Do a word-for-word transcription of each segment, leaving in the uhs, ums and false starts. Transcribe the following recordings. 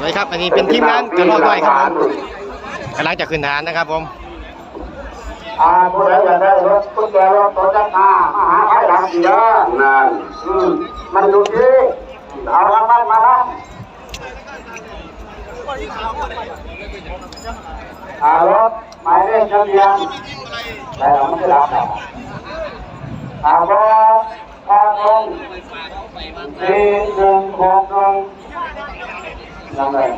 สวัสดีครับ อันนี้เป็นทีมงานกระโดดน้อยครับผม กำลังจะขึ้นฐานนะครับผม อ่า ผู้ใดอยากได้รถกุญแจรถโตโยต้า มาหาไผหลังสิเด้อ นั่น อืม มันอยู่ที่ เอารางวัลมารับ อ่า รถหมายเลขทะเบียน แต่เราไม่ได้รับนะ อ่า รถ ทางลง สี่หนึ่งหกหนึ่ง นั่นเลย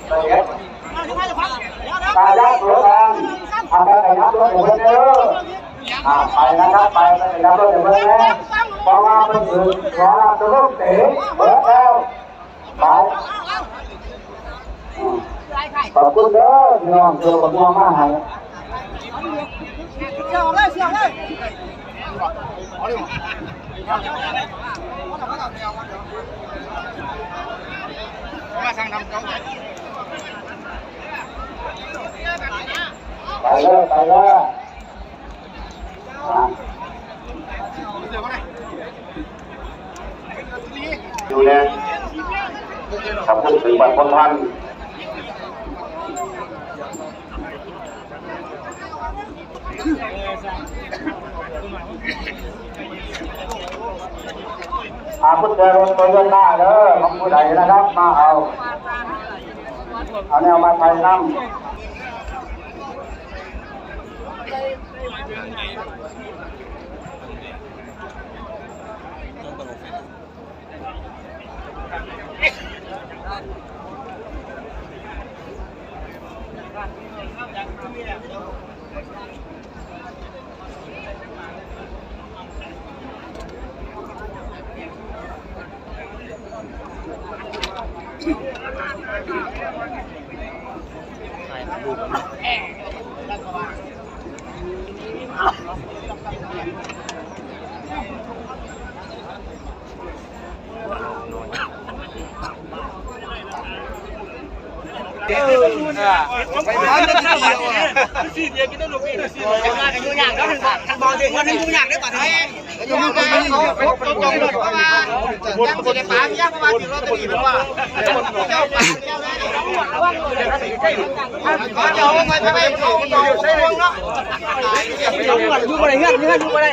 ไปเก็บ ตายากเหลือเกิน เอาไปขยับรถให้เพิ่นเด้อ อ่า ไปนะครับ ไป ไปขยับรถให้เพิ่นนะ เพราะว่าเพิ่นถือ ขอรับตัวลูกเต๋ เบิดแล้ว ไป อืม ขอบคุณเด้อ พี่น้อง เจอกับน้องมาให้ ไปเลย ไปเลย อ่ะ อยู่เนี่ย ถ้าพูดถึงบัตรคนพัน อากุญแจรถโตโยต้าเด้อ ของผู้ใดนะครับ มาเอา เอาแนวมาไทยนำ อยู่บ่ได้เฮือน เฮือนอยู่บ่ได้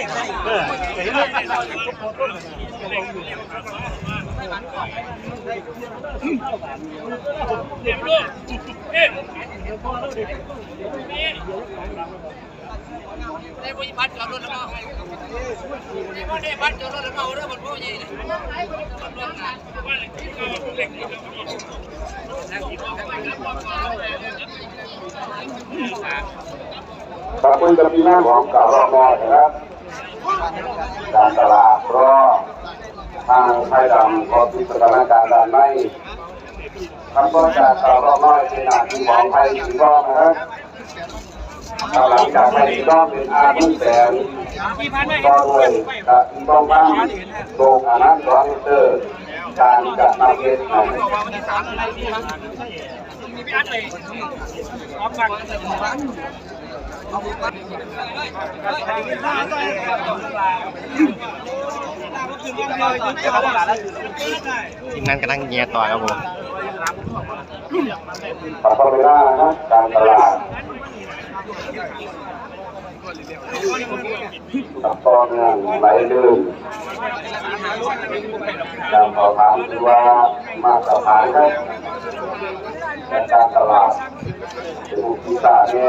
ขอบคุณกับพี่น้องของเก่ารอบมอนะครับ การตลาดรอบทางไทยดำขอติดสถานการณ์ด้านใน ทำต้นจากเก่ารอบน้อยเป็นหน้าที่ของไทยสีรอบนะครับ หลังจากไทยสีรอบเป็นอาบุญแสง ก็ด้วยกะทิต้องบ้างโลกอานันต์สองเตอร์ การจัดมาเก็ตนะ ทีมงานกำลังแย่ต่อครับผม ขอเวลานะครับ การตลาด ต่อเนื่องไหลลื่น การสอบถามคือว่ามาตรฐานครับ และการตลาดเป็นผู้พิจารณาแน่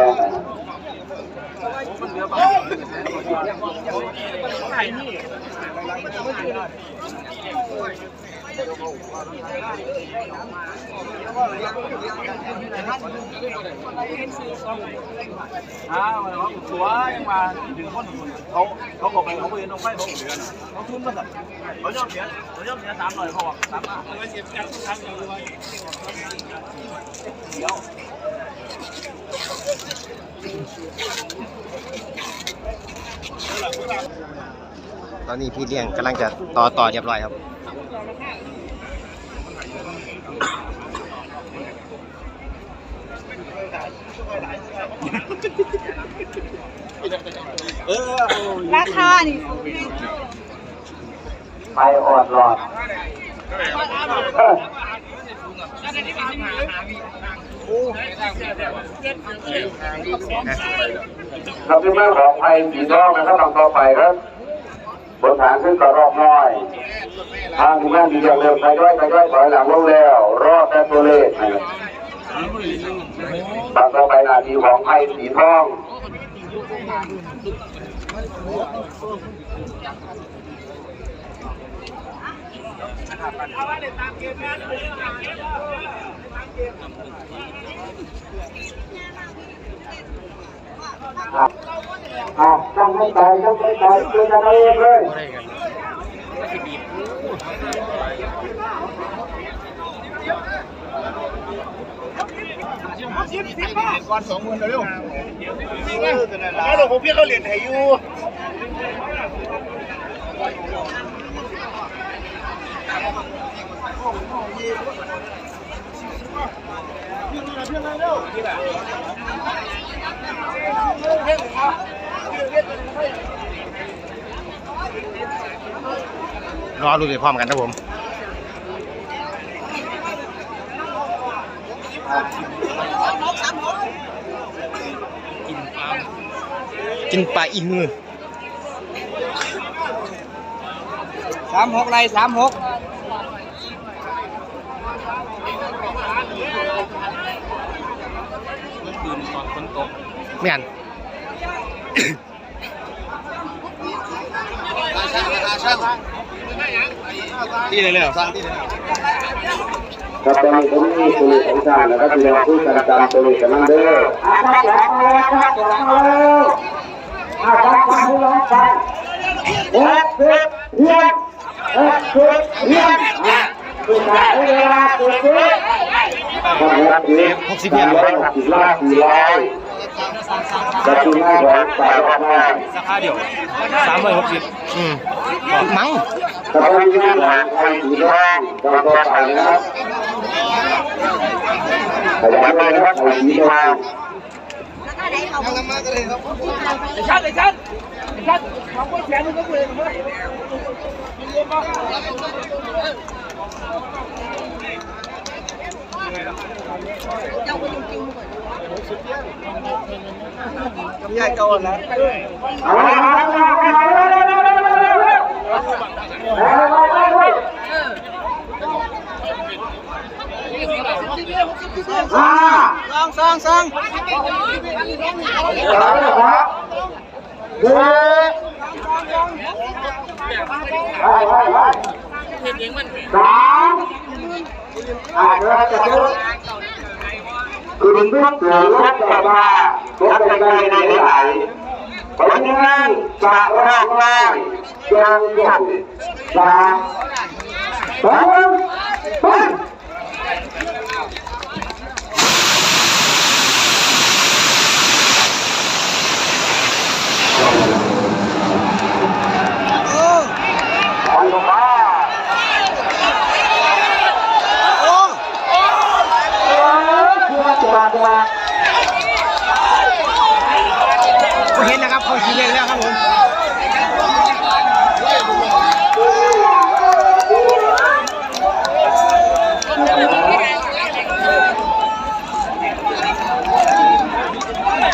อ้าว เขาตัวยังมาถึงคนเขา เขาก็ไป เขาไปเห็นน้องไฟเขาเหมือนกัน เขาทุนมาสั่น เขายอมเสีย เขายอมเสียสามร้อย เขาออกสามห้า เดี๋ยว ตอนนี้พี่เลี้ยงกำลังจะต่อต่อเรียบร้อยครับ ราคานี่ ไปออดหลอด ครับ ที่มาของไทยสีทองนะครับ ลำต่อไปครับ บนฐานขึ้นกระรอกน้อย ทางทีมงานดีเยี่ยมเริ่มทยอยทยอยถอยหลังลงแล้ว รอแต่ตัวเลขนะครับ ลำต่อไปหน้าที่ของไทยสีทอง อ่ะ อ่ะ ต้องให้ตาย ต้องให้ตาย ช่วยกันเอาเองเลย ก่อนสองหมื่นเร็วๆ แล้วหลวงพ่อพี่เขาเหรียญไหนอยู่ รอดูไปพร้อมกันครับผม กินปลา กินปลาอีฮือ สามหก ไร สามหก เมื่อคืนตอนฝนตก แม่น ที่ไหนเลยเหรอ สร้างที่ไหน ครับ ตอนนี้ผมมีตัวเลขของท่านนะครับ พี่น้องคุยกันตามตัวเลขกันนั่นเด้อ อ่ะ ครับ เดี๋ยวเอาเลยครับ เดี๋ยวเอาเลย อ่ะ ครับ ครับ พี่น้องครับ หกสิบเพียง หกสิบเพียง อ่ะ คือการใช้เวลา เจ็ดสิบ ครับ หกสิบเพียง หกสิบล้าน สี่ร้อย ประตูหน้าของฝ่ายออกมา ราคาเดียว สามร้อยหกสิบ อืม มั้ง ประตูหน้าของไทยสีทอง เราต่อไปนะครับ ขยับเลยนะครับ ไทยสีทอง ไอ้ชัด ไอ้ชัด ไอ้ชัด ของคนแสนนึงก็กูเลย กับยายเก่านะ สอง สอง สอง เฮ้ย ไป ไป ไป สาม อ่า เดี๋ยวเราจะเจอ คือดึงลูกเสือลูกแบบว่า ลูกใกล้ๆ ได้หลายๆ เพราะฉะนั้นจะรอบหน้า ยังยัง สาม สอง ไป เห็นนะครับ เขาขี่เล่นแล้วครับผม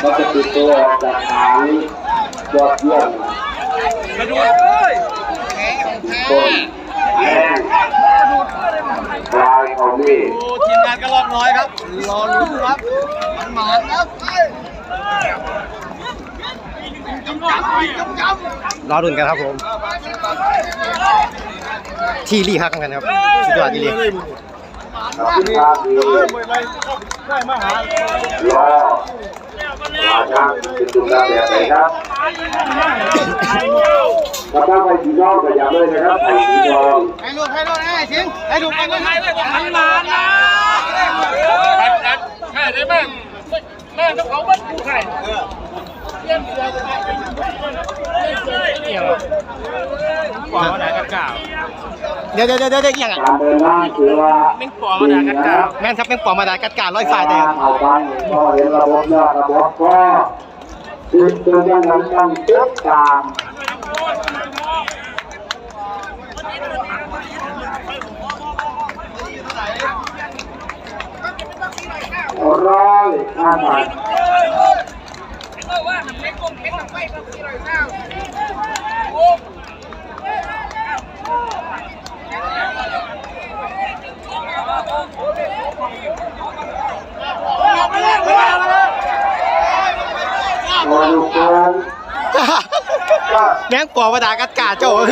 มันจะติดตัวจากหางยอดเยี่ยม กระดูดเอ้ย ต้นแม่ลายของนี่ โอ้ ทีมงานกระรอกน้อยครับ รอลุ้นครับ มันหมานครับ รอลุ้นกันครับผม ที่ลีฮักกันครับ สุดยอดอีหลี ครับ ได้มาหา รอ รอครับ เป็นจุดแรกเลยครับ มาตั้งไปสีทอง ขยับเลยนะครับ ไปสีทอง ให้ลูก ให้ลูก ให้สิง ให้ลูก ให้ลูก ให้ลูก มันหมานนะ ใครได้บ้าง แม่งเขาเบิดกูไข่ ปอมาดากัสการ์ เดี๋ยว เดี๋ยว เดี๋ยว เดี๋ยว อีหยังอะ การเดินทางถือว่า แม่งปอมาดากัสการ์ แม่นครับ แม่งปอมาดากัสการ์ ร้อยฝ่ายเดียว เอาไป ก็เห็นระบบยอดระบบก็ คือเป็นการนำการติดตาม เ ร้อยห้าบาท แม่งปอมาด่ากัดกาเจ้า โอ้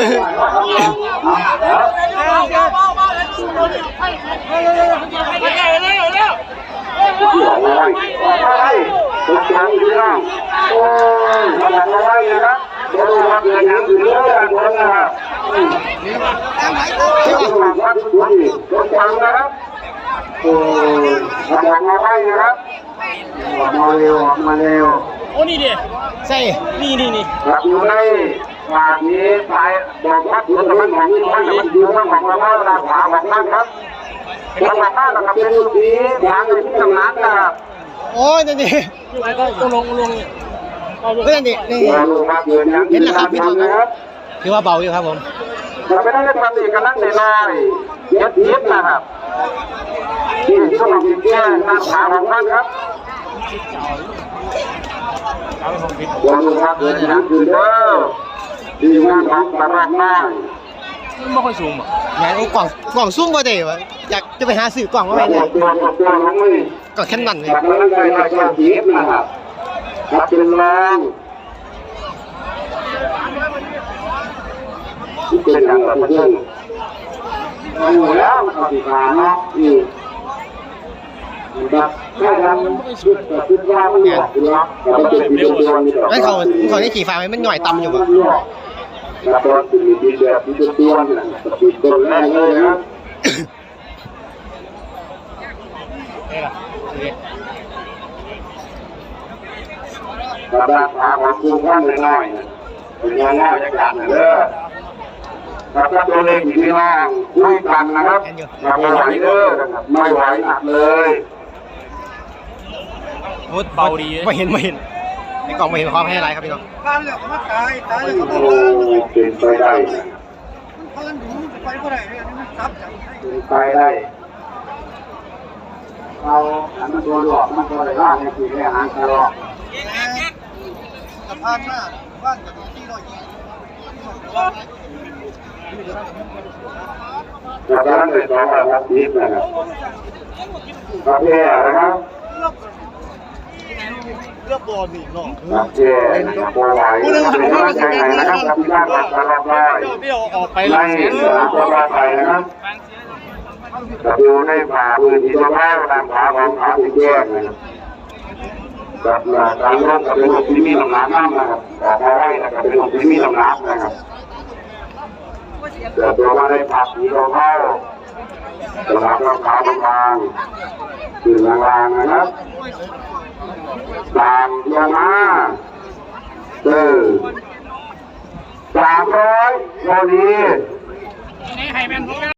ย ขนาดอะไรนะครับ โอ้ย มาเกิดหนังสือเรื่องการเมืองนะครับ วัดสุนทรนะครับ โอ้ย ขนาดอะไรนะครับ ออกมาเร็ว ออกมาเร็ว โอ้นี่ดิ ใส่ นี่นี่นี่ ครับ อยู่ในปากนี้ ไป บอกวัดสุนทรมันของนี่มันมันอยู่ทางของเรา ด้านขวาของท่านครับ ทางด้านหน้านะครับ เป็นสีแดงในที่ตำนานนะครับ โอ้ย นั่นดิ ก็ลงลง ก็นั่นดินี่ เห็นแล้วครับ พี่น้องครับ ถือว่าเบาอยู่ครับผม เราไม่ได้ทำอีกกันนั่งในลอยเย็ดเย็ดนะครับ ที่ช่วงที่แก้หน้าขาของท่านครับ วันนี้ครับเดินทางคืนเด้อ ที่งานของตลาดน้อย มันไม่ค่อยสูงอ่ะ งานไอ้กล่องกล่องซูมบ่ได้วะอยากจะไปหาซื้อกล่องมาไว้ ตัว เนี่ย ตัวตัวตัวของนี่ กล่องแค่นั้นเลย จากนั้นได้ร้อยเก้าสิบนะครับ ครับ เป็นรองเป็นอย่างไรเพื่อนเอาหมดแล้วมันก็สิขาเนาะอืมครับถ้าทำชุดต่อชุดว่ามันหมดอยู่แล้วแต่มันเป็นปีเป็นเดือนนี่ดอก ไอ้เขาเขาได้ขี่ฟ้ามันหน่อยต่ำอยู่บ่ แล้วก็เป็นปีเดือนปีเป็นเดือนนี่แหละปีต้นแรกเลยนะ กระดาษหาของคุณท่านน้อยๆนะเป็นงานง่ายจัดเด้อครับก็ตัวเลขที่พี่น้องคุยกันนะครับอย่าไปไหวเด้อนะครับไม่ไหวหนักเลย โอ้เบาดีไม่เห็นไม่เห็นไอ้กล่องไม่เห็นความให้อะไรครับพี่น้อง โอ้เป็นไปได้นะเป็นไปได้ เอาอันนั้นตัวหลอกมันก็เลยว่าให้กินอาหารตลอด สะพานหน้าบ้านกับที่ร้อยยี่สิบ กระทั่งในสองร้อยหกสิบนะครับกาแฟนะครับ เลือกบอลนี่เนาะ กาแฟนะครับพอไหวนะครับเป็นกำลังใจให้นะครับกับที่บ้านตลอดได้ ไม่เอาออกไป ในสนามตลอดไปนะครับจะอยู่ในฝ่ามือที่เราแพ้ตามขาของขาสีแยกนะครับ กับการลงกับเป็นลูกที่มีน้ำหนักมากนะครับออกมาไว้นะครับเป็นลูกที่มีน้ำหนักนะครับแต่ตัวมาได้ผักสีทองเท่าสำหรับรองเท้าบางๆคือลางๆนะครับตามลงมาเออสามร้อยพอดี